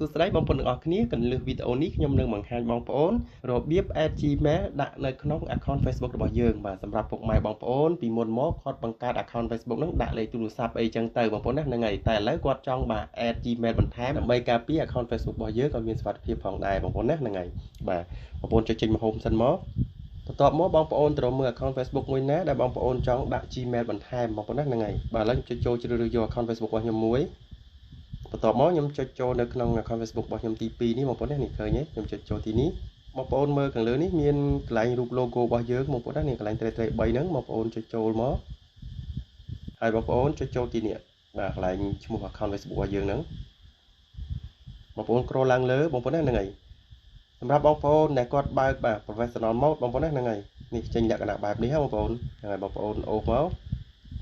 សួស្តីបងប្អូនទាំងអស់គ្នាកន្លឹះវីដេអូនេះខ្ញុំនឹងបង្ហាញបងប្អូនរបៀប add Gmail ដាក់នៅក្នុង account Facebook របស់យើងបាទសម្រាប់ពុកម៉ែបងប្អូនពីមុនមកគាត់បង្កើត account Facebook ហ្នឹងដាក់លេខទូរស័ព្ទអីចឹងទៅបងប្អូនណាហ្នឹងហើយតែឥឡូវគាត់ចង់បាទ add Gmail បន្ថែមដើម្បីការពារ account Facebook របស់យើងឲ្យមានសុវត្ថិភាពផងដែរបងប្អូនណាហ្នឹងហើយបាទបងប្អូនចុចចេញមក home សិនមកបន្ទាប់មកបងប្អូនត្រូវមើល account Facebook មួយណាដែលបងប្អូនចង់ដាក់ Gmail បន្ថែមបងប្អូនណាហ្នឹងហើយបាទឥឡូវខ្ញុំចុចចូលជ្រើសរើសយក account Facebook របស់ខ្ញុំមួយបន្ទាប់មកខ្ញុំចុចចូលនៅក្នុង account Facebook របស់ខ្ញុំទី2នេះបងប្អូនណានេះឃើញទេខ្ញុំចុចចូលទីនេះបងប្អូនមើលខាងលើនេះមានកន្លែងរូប logo របស់យើងបងប្អូនណានេះកន្លែងត្រេត្រេ3ហ្នឹងបងប្អូនចុចចូលមកហើយបងប្អូនចុចចូលទីនេះបាទកន្លែងឈ្មោះ account Facebook របស់យើងហ្នឹងបងប្អូនក្រឡើងលើបងប្អូនណាហ្នឹងហើយសម្រាប់បងប្អូនដែលគាត់បើកបាទ professional mode បងប្អូនណាហ្នឹងហើយនេះចេញលក្ខណៈបែបនេះហ៎បងប្អូនហ្នឹងហើយបងប្អូនអូសមក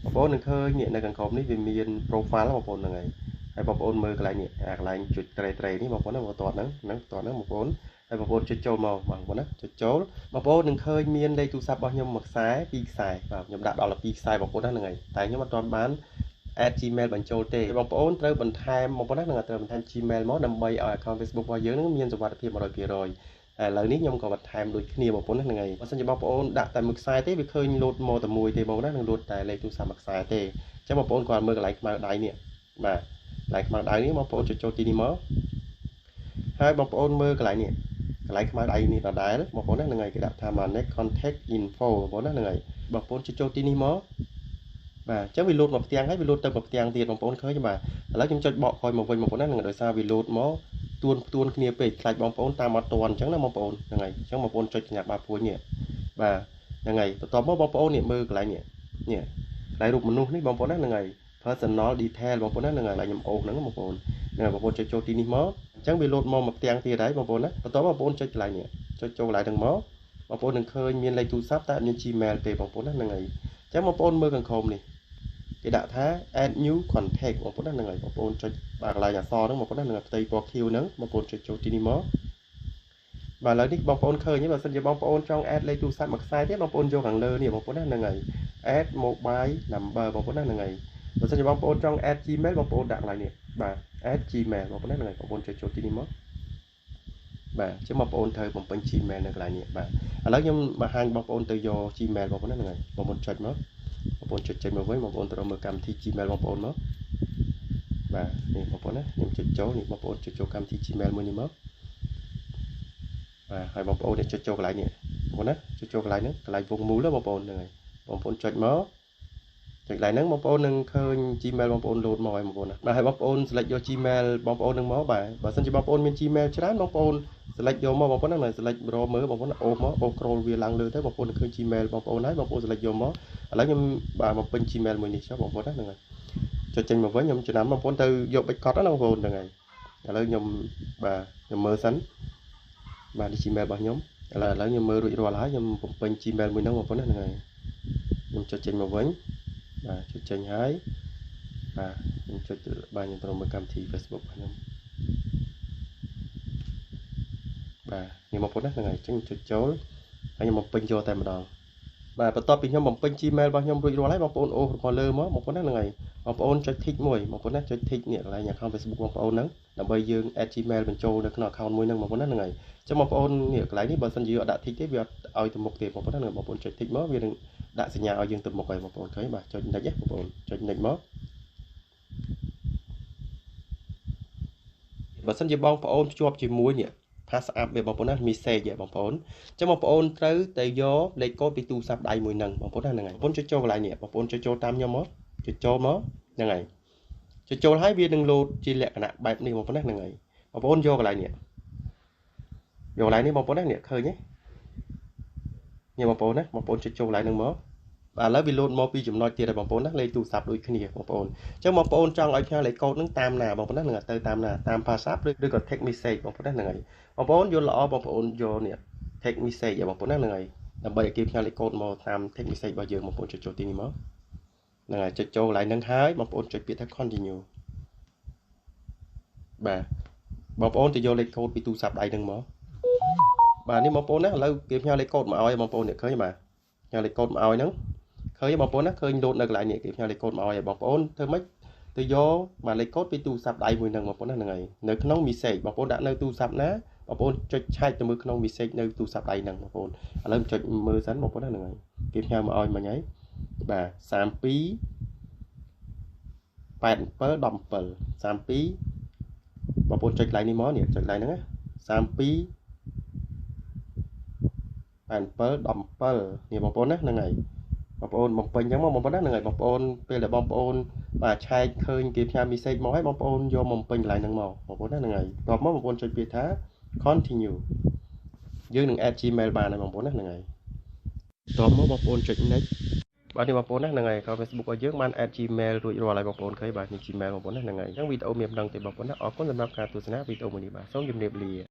បងប្អូននឹងឃើញនេះនៅខាងក្រោមនេះវាមាន profile បងប្អូនហ្នឹងហើយហើយបងប្អូនមើលកន្លែងនេះអាកន្លែងចុចត្រេត្រេនេះបងប្អូនណាបន្ទាត់ហ្នឹងហ្នឹងបន្ទាត់ហ្នឹងបងប្អូនហើយបងប្អូនចុចចូលមកបងប្អូនណាចុចចូលបងប្អូននឹងឃើញមានលេខទូរស័ព្ទរបស់ខ្ញុំមួយខ្សែពីរខ្សែបាទខ្ញុំដាក់ដល់2ខ្សែបងប្អូនណាហ្នឹងហើយតែខ្ញុំអត់ទាន់បាន add Gmail បញ្ចូលទេបងប្អូនត្រូវបន្ថែមបងប្អូនណានឹងត្រូវបន្ថែម Gmail មកដើម្បីឲ្យ account Facebook របស់យើងនឹងមានសុវត្ថិភាព100%តែឥឡូវនេះខ្ញុំក៏បន្ថែមដូចគ្នាបងប្អូនណាហ្នឹងហើយបើសិនជាបងប្អូនដាក់តែមួយខ្សែទេវាឃើញលោតមកតែមួយទេបងប្អូនណានឹងលោតតែលេខទូរស័ព្ទមួយខ្សែទេអញ្ចឹងបងប្អូនគាត់មើលកន្លែងខ្មៅដៃនេះបាទកន្លែងខ្មៅដៃនេះបងប្អូនចុចចូលទីនេះមកហើយបងប្អូនមើលកន្លែងនេះកន្លែងខ្មៅដៃនេះដដែលបងប្អូនណាហ្នឹងហើយគេដាក់ថា manage contact info បងប្អូនណាហ្នឹងហើយបងប្អូនចុចចូលទីនេះមកបាទអញ្ចឹងវាលោតមកផ្ទាំងហើយវាលោតទៅមកផ្ទាំងទៀតបងប្អូនឃើញបាទឥឡូវខ្ញុំចុចបកក្រោយមកវិញបងប្អូនណានឹងដោយសារវាលោតមកទួនផ្ទួនគ្នាពេកខ្លាចបងប្អូនតាមអត់ទាន់អញ្ចឹងណាបងប្អូនហ្នឹងហើយអញ្ចឹងបងប្អូនចុចសញ្ញាបាព្រួយនេះបាទហ្នឹងហើយបន្ទាប់មកបងប្អូននេះមើលកន្លែងនេះនេះកន្លែងរូបមនុស្សនេះបងប្អូនណាហ្នឹងហើយ personal detail បងប្អូនណាហ្នឹងហើយខ្ញុំអូសហ្នឹងបងប្អូនហ្នឹងហើយបងប្អូនចុចចូលទីនេះមកអញ្ចឹងវាលោតមកមកផ្ទាំងទៀតហើយបងប្អូនណាបន្ទាប់មកបងប្អូនចុចកន្លែងនេះចុចចូលកន្លែងហ្នឹងមកបងប្អូននឹងឃើញមានលេខទូរស័ព្ទតែអត់មាន Gmail ទេបងប្អូនណាហ្នឹងហើយអញ្ចឹងបងប្អូនមើលខាងក្រោមនេះគេដាក់ថា add new contact បងប្អូនណាហ្នឹងហើយបងប្អូនចុចបាទកន្លែងអក្សរហ្នឹងបងប្អូនណានឹងផ្ទៃពណ៌ខៀវហ្នឹងបងប្អូនចុចចូលទីនេះមកបាទឥឡូវនេះបងប្អូនឃើញទេបើសិនជាបងប្អូនចង់ add លេខទូរស័ព្ទមួយខ្សែទៀតបងប្អូនយកខាងលើនេះបងប្អូនណាហ្នឹងហើយ add mobile number បងប្អូនណាហ្នឹងហើយបើសិនជាបងប្អូនចង់ add Gmail បងប្អូនដាក់កន្លែងនេះបាទ add Gmail បងប្អូនណាហ្នឹងហើយបងប្អូនចុចចូលទីនេះមកបាទអញ្ចឹងបងប្អូនត្រូវបំពេញ Gmail នៅកន្លែងនេះបាទឥឡូវខ្ញុំបង្ហាញបងប្អូនទៅយក Gmail បងប្អូនណាហ្នឹងហើយបងប្អូនចុចមកបងប្អូនចុចចេញមកវិញបងប្អូនត្រូវមើលកម្មវិធី Gmail បងប្អូនមកបាទនេះបងប្អូនណាខ្ញុំចុចចូលនេះបងប្អូនចុចចូលកម្មវិធី Gmail មួយនេះមកបាទហើយបងប្អូននេះចុចចូលកន្លែងនេះបងប្អូនណាចុចចូលកន្លែងហ្នឹងកន្លែងវងមូលបងប្អូនហ្នឹងហើយបងប្អូនចុចមកចុចកន្លែងហ្នឹងបងប្អូននឹងឃើញ Gmail បងប្អូនលោតមកហើយបងប្អូនណាបាទហើយបងប្អូន select យក Gmail បងប្អូននឹងមកបាទបើសិនជាបងប្អូនមាន Gmail ច្រើនបងប្អូន select យកមកបងប្អូនណា select រកមើលបងប្អូនអូសមកអូស scroll វាឡើងលើទៅបងប្អូននឹងឃើញ Gmail បងប្អូនហើយបងប្អូន select យកមកឥឡូវខ្ញុំបាទបំពេញ Gmail មួយនេះចុះបងប្អូនណាហ្នឹងហើយចុចចេញមកវិញខ្ញុំចំណាំបងប្អូនទៅយកបិចកត់ណាបងប្អូនហ្នឹងហើយឥឡូវខ្ញុំបាទខ្ញុំមើលសិនបាទនេះ Gmail របស់ខ្ញុំឥឡូវខ្ញុំមើលរួចរាល់ហើយខ្ញុំបំពេញ Gmail មួយហ្នឹងបងប្អូនណាហ្នឹងហើយខ្ញុំចុចចេញមកវិញបាទចុចចេញហើយបាទខ្ញុំចុចបាទខ្ញុំត្រូវមើលកម្មវិធី Facebook របស់ខ្ញុំបាទនេះបងប្អូនណាហ្នឹងហើយអញ្ចឹងចុចចូលហើយខ្ញុំបំពេញយកតែម្ដងបាទបន្ទាប់ពីខ្ញុំបំពេញ Gmail របស់ខ្ញុំរួចរាល់ហើយបងប្អូនអូសមកលើមកបងប្អូនណាហ្នឹងហើយបងប្អូនចុច tick មួយបងប្អូនណាចុច tick នេះកន្លែង account Facebook បងប្អូនហ្នឹងដើម្បីយើង add Gmail បញ្ចូលនៅក្នុង account មួយហ្នឹងបងប្អូនណាហ្នឹងហើយអញ្ចឹងបងប្អូននេះកន្លែងនេះបើសិនជាអត់ដាក់ tick ទេវាអត់ឲ្យទៅមុខទេបងប្អូនណាហ្នឹងបងប្អូនចុច tick មកវានឹងដាក់សញ្ញាឲ្យយើងទៅមុខហើយបងប្អូនឃើញបាទចុច next បងប្អូនចុច next មកបើសិនជាបងប្អូនភ្ជាប់ជាមួយនេះ pass up វាបងប្អូនណា message បងប្អូនអញ្ចឹងបងប្អូនត្រូវទៅយកលេខកូដពីទូរស័ព្ទដៃមួយហ្នឹងបងប្អូនណាហ្នឹងហើយបងប្អូនចុចចូលកន្លែងនេះបងប្អូនចុចចូលតាមខ្ញុំមកចុចចូលមកហ្នឹងហើយចុចចូលហើយវានឹងលោតជាលក្ខណៈបែបនេះបងប្អូនណាហ្នឹងហើយបងប្អូនយកកន្លែងនេះយកកន្លែងនេះបងប្អូនណានេះឃើញទេនេះបងប្អូនណាបងប្អូនចុចចូលកន្លែងហ្នឹងមកបាទឥឡូវវាលោតមកពីចំណុចទៀតហើយបងប្អូនណាលេខទូរស័ព្ទដូចគ្នាបងប្អូនអញ្ចឹងបងប្អូនចង់ឲ្យផ្ញើលេខកូដហ្នឹងតាមណាបងប្អូនណានឹងទៅតាមណាតាម WhatsApp ឬក៏ text message បងប្អូនណាហ្នឹងហើយបងប្អូនយល់ល្អបងប្អូនយកនេះ text message បងប្អូនណាហ្នឹងហើយដើម្បីឲ្យគេផ្ញើលេខកូដមកតាម text message របស់យើងបងប្អូនចុចចូលទីនេះមកហ្នឹងហើយចុចចូលកន្លែងហ្នឹងហើយបងប្អូនចុចពាក្យថា continue បាទបងប្អូនទៅយកលេខកូដពីទូរស័ព្ទដៃហ្នឹងមកបាទនេះបងប្អូនណាឥឡូវគេផ្ញើលេខកូដមកឲ្យបងប្អូននេះឃើញបាទផ្ញើលេខកូដមកឲ្យហ្នឹងឃើញបងប្អូនណាឃើញលោតនៅកន្លែងនេះគេផ្ញើលេខកូដមកឲ្យបងប្អូនធ្វើម៉េច ទៅយកបាទលេខកូដពីទូរស័ព្ទដៃមួយហ្នឹងបងប្អូនណាហ្នឹងហើយនៅក្នុង message បងប្អូនដាក់នៅទូរស័ព្ទណាបងប្អូនចុចឆែកទៅមើលក្នុង message នៅទូរស័ព្ទដៃហ្នឹងបងប្អូនឥឡូវចុចមើលសិនបងប្អូនណាហ្នឹងហើយគេផ្ញើមកឲ្យមិញហើយបាទ32 87 17 32បងប្អូនចុចកន្លែងនេះមកនេះចុចកន្លែងហ្នឹងណា32 87 17នេះបងប្អូនណាហ្នឹងហើយបងប្អូនបំពេញអញ្ចឹងមកបងប្អូនណាហ្នឹងហើយបងប្អូនពេលដែលបងប្អូនបាទឆែកឃើញគេផ្ញើ message មកហើយបងប្អូនយកមកបំពេញកន្លែងហ្នឹងមកបងប្អូនណាហ្នឹងហើយបន្ទាប់មកបងប្អូនចុចពាក្យថា continue យើងនឹង add Gmail បានហើយបងប្អូនណាហ្នឹងហើយបន្ទាប់មកបងប្អូនចុច next បាទនេះបងប្អូនណាហ្នឹងហើយ account Facebook របស់យើងបាន add Gmail រួចរាល់ហើយបងប្អូនឃើញបាទនេះ Gmail បងប្អូនណាហ្នឹងហើយអញ្ចឹងវីដេអូមានប៉ុណ្ណឹងទេបងប្អូនណាអរគុណសម្រាប់ការទស្សនាវីដេអូមួយនេះបាទសូមជម្រាបលា។